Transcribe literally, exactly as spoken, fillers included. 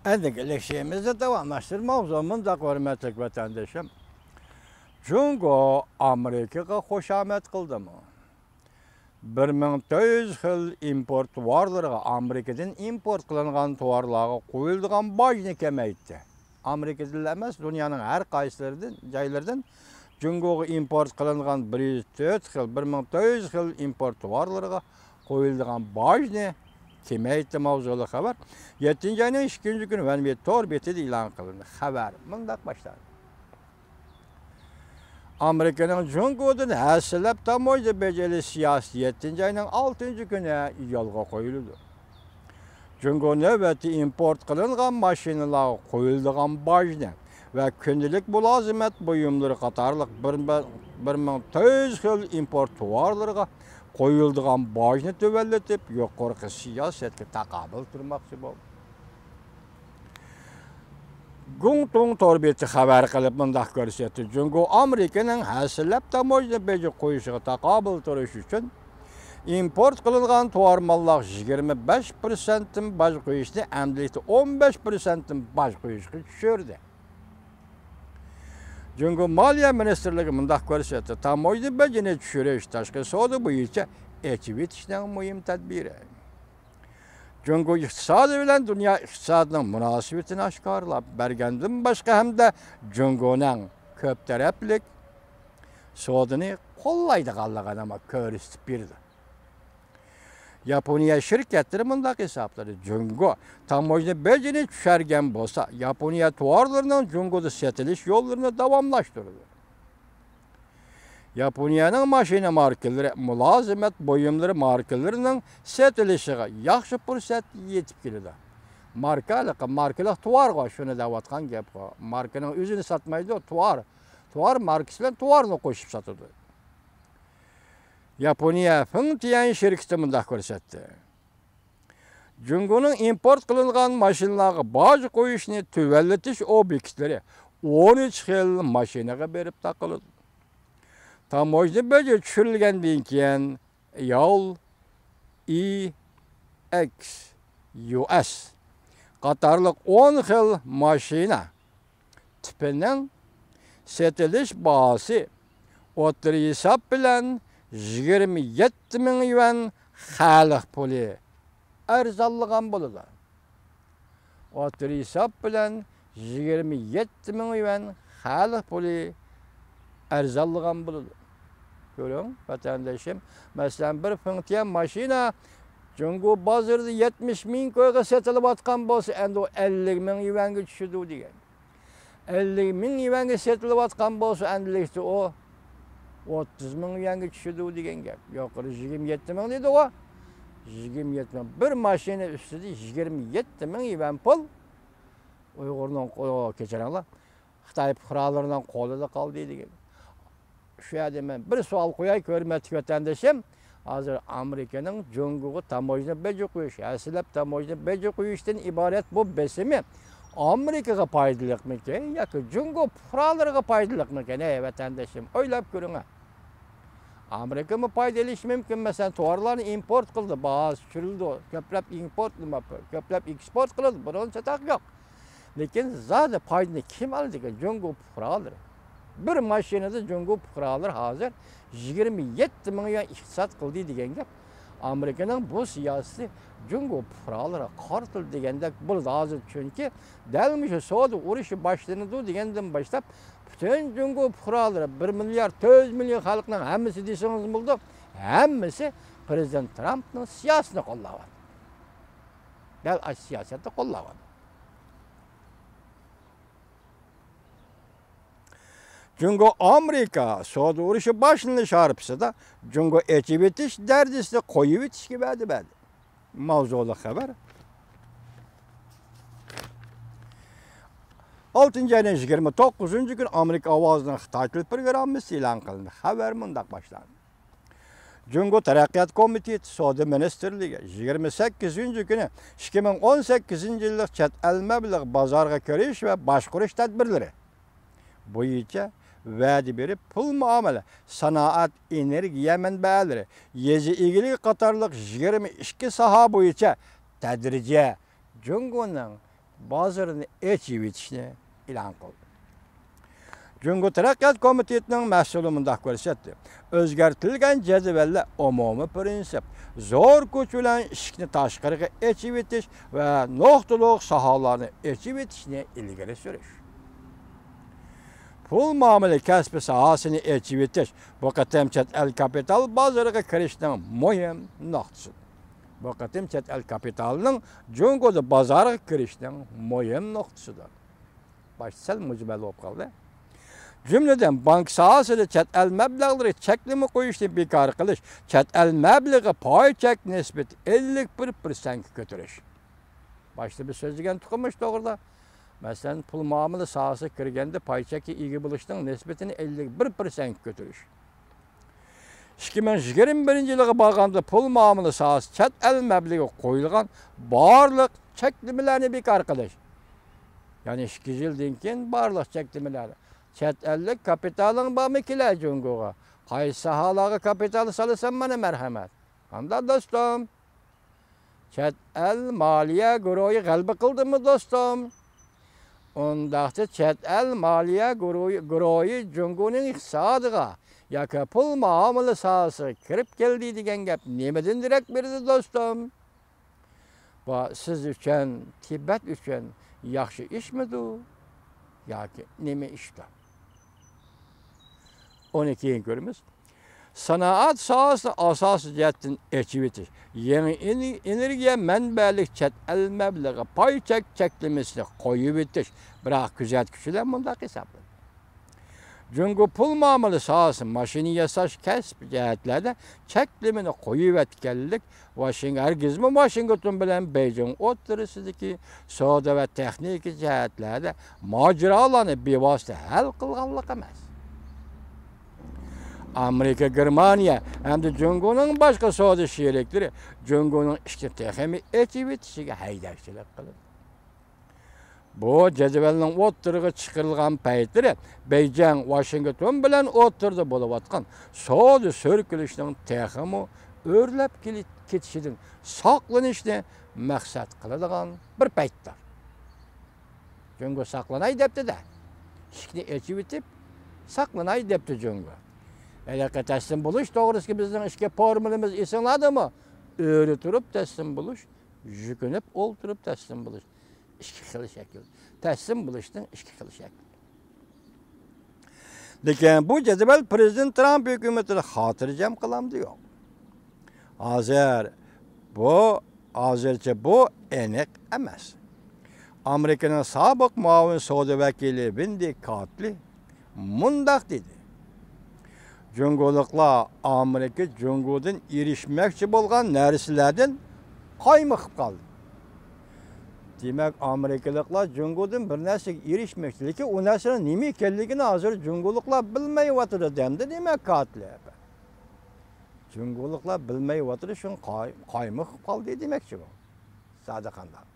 ئەندىكى لېكسىيەمىزنى داۋاملاشتۇرىمىز. ماۋزۇ مۇنداق، ھۆرمەتلىك ۋەتەندىشىم. جۇڭگو ئامېرىكىغا خۇشامەت قىلدىمۇ؟ بىر مىڭ تۆت يۈز خىل ئىمپورت تاۋارلىرىغا، ئامېرىكىدىن ئىمپورت قىلىنغان تاۋارلارغا قويۇلىدىغان باجنى كېمەيتتى. ئامېرىكىدىنلا ئەمەس، دۇنيانىڭ ھەر قايسىلىرىدىن، جايلىرىدىن جۇڭگوغا ئىمپورت قىلىنغان بىر يۈز تۆت خىل، بىر مىڭ تۆت يۈز خىل ئىمپورت تاۋارلىرىغا قويۇلىدىغان باجنى كېمەيتتى. ماۋزۇلۇق خەۋەر. يەتتىنچى ئاينىڭ ئىككىنچى كۈنى ۋەنۋى تور بېتىدە ئېلان قىلىندى. خەۋەر مۇنداق باشلاندى. ئامېرىكىنىڭ جۇڭگودىن ھەسسىلەپ تاموژنا بېجى ئېلىش سىياسىتى يەتتىنچى ئاينىڭ ئالتىنچى كۈنى يولغا قويۇلىدۇ. جۇڭگو نۆۋەتتە ئىمپورت قىلىنغان ماشىنىلارغا قويۇلىدىغان باجنى ۋە كۈندىلىك مۇلازىمەت بۇيۇملىرى قاتارلىق بىر، بىر مىڭ تۆت يۈز خىل ئىمپورت تاۋارلىرىغا قويۇلىدىغان باجنى تۆۋەنلىتىپ، يۇقىرىقى سىياسەتكە تاقابىل تۇرماقچى بولدى. گۇڭتۇڭ تور بېتى خەۋەر قىلىپ مۇنداق كۆرسەتتى: جۇڭگو ئامېرىكىنىڭ ھەسسىلەپ تاموژنا بېجى قويۇشىغا تاقابىل تۇرۇش ئۈچۈن ئىمپورت قىلىنغان تاۋار ماللارغا يىگىرمە بەش پىرسەنتتىن باج قويۇشنى ئەمدىلىكتە ئون بەش پىرسەنتتىن باج قويۇشقا چۈشۈردى. جۇڭگو مالىيە مىنىستىرلىكى مۇنداق كۆرسەتتى: تاموژنا بېجىنى چۈشۈرۈش تاشقى سودا بويىچە ئېچىۋېتىشنىڭ مۇھىم تەدبىرى. جۇڭگو ئىقتىسادى بىلەن دۇنيا ئىقتىسادىنىڭ مۇناسىۋىتىنى ئاشكارىلاپ بەرگەندىن باشقا، ھەمدە جۇڭگونىڭ كۆپ تەرەپلىك سودىنى قوللايدىغانلىقىنىمۇ كۆرسىتىپ بېرىدۇ. ياپونىيە شىركەتلىرى مۇنداق ھېسابلىدى: جۇڭگو تاموژنا بېجىنى چۈشۈرگەن بولسا، ياپونىيە تاۋارلىرىنىڭ جۇڭگودا سېتىلىش يوللىرىنى داۋاملاشتۇرىدۇ. ياپونىيەنىڭ ماشىنا ماركىلىرى، مۇلازىمەت بۇيۇملىرى ماركىلىرىنىڭ سېتىلىشىغا ياخشى پۇرسەت يېتىپ كېلىدۇ. ماركا، ھېلىقى ماركىلىق تاۋارغۇ، شۇنى دەۋاتقان گەپقۇ. ماركىنىڭ ئۆزىنى ساتمايدۇ، تاۋار، تاۋار ماركىسى بىلەن تاۋارنى قوشۇپ ساتىدۇ. ياپونىيە فېڭتيەن شىركىتى مۇنداق كۆرسەتتى: جۇڭگونىڭ ئىمپورت قىلىنغان ماشىنىلارغا باج قويۇشنى تۆۋەنلىتىش ئوبيېكتلىرى ئون ئۈچ خىل ماشىنىغا بېرىپ تاقىلىدۇ. تاموژنا بېجى چۈشۈرۈلگەندىن كېيىن، ياۋ، ئى ئېكس، يۇ ئېس قاتارلىق ئون خىل ماشىنا تىپىنىڭ سېتىلىش باھاسى ئوتتۇرا ھېساب بىلەن يىگىرمە يەتتە مىڭ يۈەن خەلق پۇلى ئەرزانلىغان بولىدۇ. ئوتتۇرا ھېساب بىلەن يىگىرمە يەتتە مىڭ يۈەن خەلق پۇلى ئەرزانلىغان بولىدۇ. كۆرۈڭ، ۋەتەندىشىم، مەسىلەن، بىر فېڭتيەن ماشىنا جۇڭگو بازىرىدا يەتمىش مىڭ كويغا سېتىلىۋاتقان بولسا، ئەمدى ئۇ ئەللىك مىڭ يۈەنگە چۈشىدۇ دېگەن. ئەللىك مىڭ يۈەنگە سېتىلىۋاتقان بولسا، ئەمدىلىكتە ئۇ ئوتتۇز مىڭ يۈەنگە چۈشىدۇ دېگەن گەپ. يۇقىرى يىگىرمە يەتتە مىڭ دېدىغۇ. يىگىرمە يەتتە مىڭ. بىر ماشىنا ئۈستىدە يىگىرمە يەتتە مىڭ يۈەن پۇل ئۇيغۇرنىڭ قو-، كەچۈرۈڭلار، خىتاي پۇقرالىرىنىڭ قولىدا قالدى دېگەن. شۇ يەردە مەن بىر سوئال قوياي، ھۆرمەتلىك ۋەتەندىشىم. ھازىر ئامېرىكىنىڭ جۇڭگوغا تاموژنا بېجى قويۇش، ھەسسىلەپ تاموژنا بېجى قويۇشتىن ئىبارەت بۇ بېسىمى ئامېرىكىغا پايدىلىقمىكىن ياكى جۇڭگو پۇقرالىرىغا پايدىلىقمىكىن؟ ھەي، ۋەتەندىشىم، ئويلاپ كۆرۈڭە. ئامېرىكىمۇ پايدا ئېلىشى مۇمكىن، مەسىلەن، تاۋارلارنى ئىمپورت قىلىدۇ، باھاسى چۈشۈرۈلىدۇ، كۆپلەپ ئىمپورت، نېمە، كۆپلەپ ئېكسپورت قىلىدۇ، بۇنىڭدا چاتاق يوق. لېكىن زادى پايدىنى كىم ئالىدىكەن؟ جۇڭگو پۇقرالىرى. بىر ماشىنىدا جۇڭگو پۇقرالىرى ھازىر يىگىرمە يەتتە مىڭ يۈەن ئىقتىساد قىلدى دېگەن گەپ. ئامېرىكىنىڭ بۇ سىياسىتى جۇڭگو پۇقرالىرىغا قارىتىلدى دېگەندەك بولىدۇ ھازىر، چۈنكى دەل مۇشۇ سودا ئۇرۇشى باشلىنىدۇ دېگەندىن باشلاپ، پۈتۈن جۇڭگو پۇقرالىرى، بىر مىليارد تۆت يۈز مىليون خەلقنىڭ ھەممىسى دېسىڭىزمۇ بولىدۇ، ھەممىسى پىرېزىدېنت ترامپنىڭ سىياسىتىنى قوللاۋاتىدۇ. دەل ئاشۇ سىياسەتنى قوللاۋاتىدۇ. جۇڭگو ئامېرىكا سودا ئۇرۇشى باشلىنىش ھارپىسىدا جۇڭگو ئېچىۋېتىش دەرىجىسىنى قويۇۋېتىشكە ۋەدە بەردى. ماۋزۇلۇق خەۋەر. ئالتىنچى ئاينىڭ يىگىرمە توققۇزىنچى كۈنى ئامېرىكا ئاۋازىنىڭ خىتاي تىل پروگراممىسى ئېلان قىلىندى. خەۋەر مۇنداق باشلاندى. جۇڭگو تەرەققىيات كومىتېتى سودا مىنىستىرلىكى يىگىرمە سەككىزىنچى كۈنى ئىككى مىڭ ئون سەككىزىنچى يىللىق چەت ئەل مەبلىغ بازارغا كىرىش ۋە باشقۇرۇش تەدبىرلىرى بويىچە ۋەدە بېرىپ، پۇل مۇئامىلە، سانائەت، ئېنېرگىيە مەنبەلىرى، يېزا ئىگىلىكى قاتارلىق يىگىرمە ئىككى ساھە بويىچە تەدرىجىي جۇڭگونىڭ بازىرىنى ئېچىۋېتىشنى ئېلان قىلدى. جۇڭگو تەرەققىيات كومىتېتىنىڭ مەسئۇلى مۇنداق كۆرسەتتى: ئۆزگەرتىلگەن جەدۋەللەر ئومۇمىي پىرىنسىپ، زور كۈچ بىلەن ئىشىكنى تاشقىرىغا ئېچىۋېتىش ۋە نۇقتىلىق ساھەلەرنى ئېچىۋېتىشنى ئىلگىرى سۈرۈش. پۇل مۇئامىلە كەسپى ساھەسىنى ئېچىۋېتىش بۇ قېتىم چەت ئەل كاپىتال بازىرىغا كىرىشنىڭ مۇھىم نۇقتىسىدۇر. بۇ قېتىم چەت ئەل كاپىتالىنىڭ جۇڭگودا بازارغا كىرىشنىڭ مۇھىم نۇقتىسىدۇر. باشتا سەل مۈجمەل بولۇپ قالدى. جۈملىدىن، بانكا ساھەسىدە چەت ئەل مەبلەغلىرىگە چەكلىمە قويۇشنى بىكار قىلىش، چەت ئەل مەبلىغى پاي چەك نىسبىتى ئەللىك بىر پىرسەنتكە كۆتۈرۈش. باشتا بىز سۆزلىگەن تۇقۇم مۇشۇ توغرىدا. مەسىلەن، پۇل مۇئامىلە ساھەسىگە كىرگەندە پاي چەككە ئىگە بولۇشنىڭ نىسبىتىنى ئەللىك بىر پىرسەنتكە كۆتۈرۈش. ئىككى مىڭ يىگىرمە بىرىنچى يىلغا بارغاندا پۇل مۇئامىلە ساھەسى چەت ئەل مەبلىغىگە قويۇلغان بارلىق چەكلىمىلەرنى بىكار قىلىش. يەنى ئىككى يىلدىن كېيىن بارلىق چەكلىمىلەر. چەت ئەللىك كاپىتالىڭ بارمۇ كېلە جۇڭگوغا؟ قايسى ساھەلەرگە كاپىتال سالىسەن مانا مەرھەمەت. قانداق دوستۇم؟ چەت ئەل مالىيە گۇرۇھى غەلىبە قىلدىمۇ دوستۇم؟ ئۇنداقتا چەت ئەل مالىيە گۇرۇھى، گۇرۇھى جۇڭگونىڭ ئىقتىسادىغا ياكى پۇل مۇئامىلە ساھەسىگە كىرىپ كەلدى دېگەن گەپ نېمىدىن دېرەك بېرىدۇ دوستۇم؟ بۇ سىز ئۈچۈن، تىبەت ئۈچۈن ياخشى ئىشمىدۇ؟ ياكى نېمە ئىشتۇ؟ ئۇنى كېيىن كۆرىمىز. سانائەت ساھەسىنى ئاساسىي جەھەتتىن ئېچىۋېتىش، يېڭى ئېنېرگىيە مەنبەلىك چەت ئەل مەبلىغى پاي چەك چەكلىمىسىنى قويۇۋېتىش، بىراق كۆزەتكۈچىلەر مۇنداق ھېسابلايدۇ. جۇڭگو پۇل مۇئامىلە ساھەسى، ماشىنا ياساش، كەسىپ جەھەتلەردە چەكلىمىنى قويۇۋەتكەنلىك ۋاشىنگ-، ھەرگىزمۇ ۋاشىنگتون بىلەن بېيجىڭ ئوتتۇرىسىدىكى سودا ۋە تېخنىكا جەھەتلەردە ماجىرالارنى بىۋاسىتە ھەل قىلغانلىق ئەمەس. ئامېرىكا، گېرمانىيە ھەمدە جۇڭگونىڭ باشقا سودا شېرىكلىرى جۇڭگونىڭ ئىشىكىنى تېخىمۇ ئېچىۋېتىشىگە ھەيدەكچىلىك قىلىدۇ. بۇ جەدۋەلنىڭ ئوتتۇرىغا چىقىرىلغان پەيتلىرى بېيجىڭ ۋاشىنگتون بىلەن ئوتتۇرىدا بولۇۋاتقان سودا سۈركىلىشىنىڭ تېخىمۇ ئۆرلەپ كېلىپ كېتىشىدىن ساقلىنىشنى مەقسەت قىلىدىغان بىر پەيتتۇر. جۇڭگو ساقلىناي دەپتۇ-دە. ئىشىكنى ئېچىۋېتىپ، ساقلىناي دەپتۇ جۇڭگو. ھېلىقى تەسلىم بولۇش توغرىسىدىكى بىزنىڭ ئىككى فورمۇلىمىز ئېسىڭلاردىمۇ؟ ئۆرە تۇرۇپ تەسلىم بولۇش، يۈكۈنۈپ ئولتۇرۇپ تەسلىم بولۇش. ئىككى خىل شەكىل. تەسلىم بولۇشنىڭ ئىككى خىل شەكلى. لېكىن بۇ جەدۋەل پىرېزىدېنت ترامپ ھۆكۈمىتىنى خاتىرجەم قىلامدۇ؟ يوق. ھازىر بۇ، ھازىرچە بۇ ئېنىق ئەمەس. ئامېرىكىنىڭ سابىق مۇئاۋىن سودا ۋەكىلى ۋېندى كاتلى مۇنداق دېدى: جۇڭگولۇقلار ئامېرىكا جۇڭگودىن ئېرىشمەكچى بولغان نەرسىلەردىن قايمۇقۇپ قالدى. دېمەك، ئامېرىكىلىقلار جۇڭگودىن بىر نەرسىگە ئېرىشمەكچى، لېكىن ئۇ نەرسىنىڭ نېمە ئىكەنلىكىنى ھازىر جۇڭگولۇقلار بىلمەيۋاتىدۇ دەمدى، دېمەك، كاتلى. جۇڭگولۇقلار بىلمەيۋاتىدۇ، شۇڭا قاي-، قايمۇقۇپ قالدى دېمەكچى بۇ. زادى قانداق؟